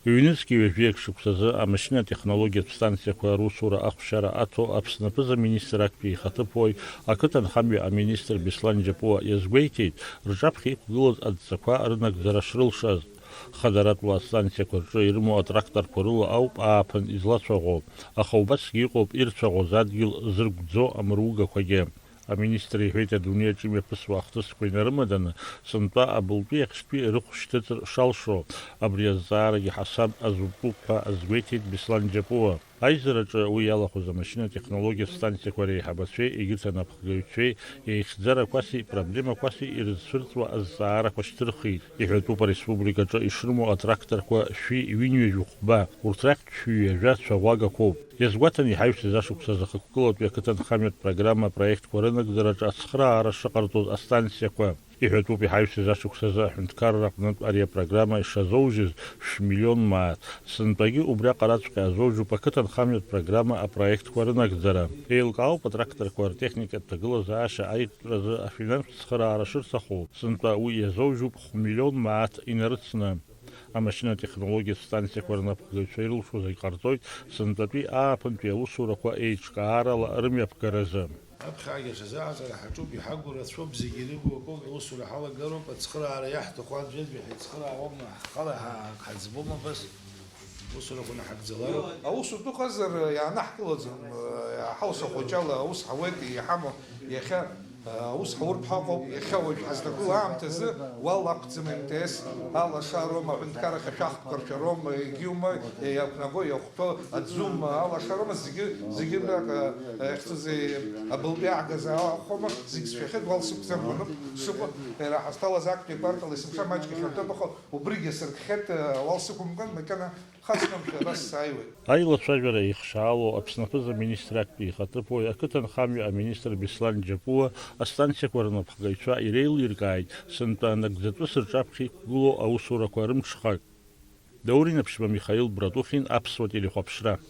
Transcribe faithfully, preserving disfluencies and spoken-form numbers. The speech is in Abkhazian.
Ҩнызқьи ҩажәиак шықәсазы амашьынатә технологиатә станциақәа русура ахәшьара аҭо Аԥсны аԥыза-министр актәи ихаҭыԥуаҩ, ақыҭанхамҩа аминистр Беслан Џьапуа иазгәеиҭеит, рҿаԥхьа иқәгылаз адҵақәа рынагӡара шрылшаз. Хадаратәла астанциақәа рҿы ирымоу атракторқәа рыла ауп ааԥын излацәаӷәо, аха убасгьы иҟоуп ирцәаӷәоз адгьыл зыргәӡоу амругақәагьы. Аминистр иҳәеит, адунеи аҿы имҩаԥысуа ахҭысқәа инарымаданы, сынтәа абылтәи ахьшьтәи рыхә шьҭыҵыр шалшо, абри азҵаарагьы ҳасаб азутәуп ҳәа азгәеиҭеит Беслан Џьапуа. Аизараҿы уи иалахәыз амашьына-технологиатә станциақәа реиҳабацәеи егьырҭ анапхгаҩцәеи еихьӡарақәаси проблемақәаси ирызцәырҵуа азҵаарақәа шьҭырхит. Иҳәатәуп ареспубликаҿы ишрымоу атракторқәа шәи ҩынҩажәи хәба, урҭ рахьтә шәи ҩажәа цәаӷәагақәоуп. Иазгәаҭан, иҳаҩсыз ашықәсазы ахықәкылатәи ақыҭанхамҩатә программа апроектқәа рынагӡараҿы ацхыраара шыҟарҵоз астанциақәа. Иҳәатәуп, иҳаҩсыз ашықәсазы аҳәынҭқарра аҟнытә ари апрограмма ишазоужьыз шә-миллион мааҭ. Сынтәагьы убриаҟараҵәҟьа азоужьуп ақыҭанхамҩатә программа апроектқәа рынагӡара. Еилкаауп атракторқәа ртехникатә ҭагылазаашьа аиқәтәразы афинанстә цхыраара шырҭаху. Сынтәа уи иазоужьуп хә-миллион мааҭ инарыцны. Амашьына-технологиатә станциақәа рнапхгаҩцәа ирылшо зегь ҟарҵоит, сынтәатәи ааԥынтәи аусурақәа еиҿкаарала рымҩаԥгаразы. Аԥхьагьы аҽазыҟаҵара ҳаҿуп, иҳагу рацәоуп, зегьы ирыгу акоуп, аусура ҳалагароуп, ацхыраара иаҳҭаху аӡәаӡәгьы ҳицхыраауама, ҳхала ҳа-, ҳаӡбома абас, усурақәа наҳагӡалароуп. Аус утәы ыҟазар, иаанаҳкылаӡом, ҳауса хәыҷала аус ҳауеит, иҳамоу иахьа. Аус ҳауртә ҳаҟоуп, иахьа уажә ҳазҭагылоу аамҭазы уал ақәӡам, МТС алашароума, аҳәынҭқарахь ашәахтәқәа ршәароума, егьиума, иақәнаго, иахәҭоу, аӡума, алашароума, зегьы, зегьы мҩак, а, ахьцоз, абылтәы иаагаз аахәама, зегь сшәахьеит, уал сықәӡам, уанык шыҟоу, иара ҳазҭалаз актәи акәарҭала есымша маҷк ихьанҭоуп, аха убригьы сыркхьеит, уал сықәымкәан, макьана Хацнамшәа, абас сааиуеит. Аилацәажәара ихшаало Аԥсны аԥыза-министр актәи ихаҭыԥуаҩ, ақыҭанхамҩа аминистр Беслан Џьапуа астанциақәа рнапхгаҩцәа иреилиркааит, сынтәа анагӡатәыс рҿаԥхьа иқәгылоу аусурақәа рымҽхак. Даур Инаԥшьба, Михаил Братухин, Аԥсуа телехәаԥшра.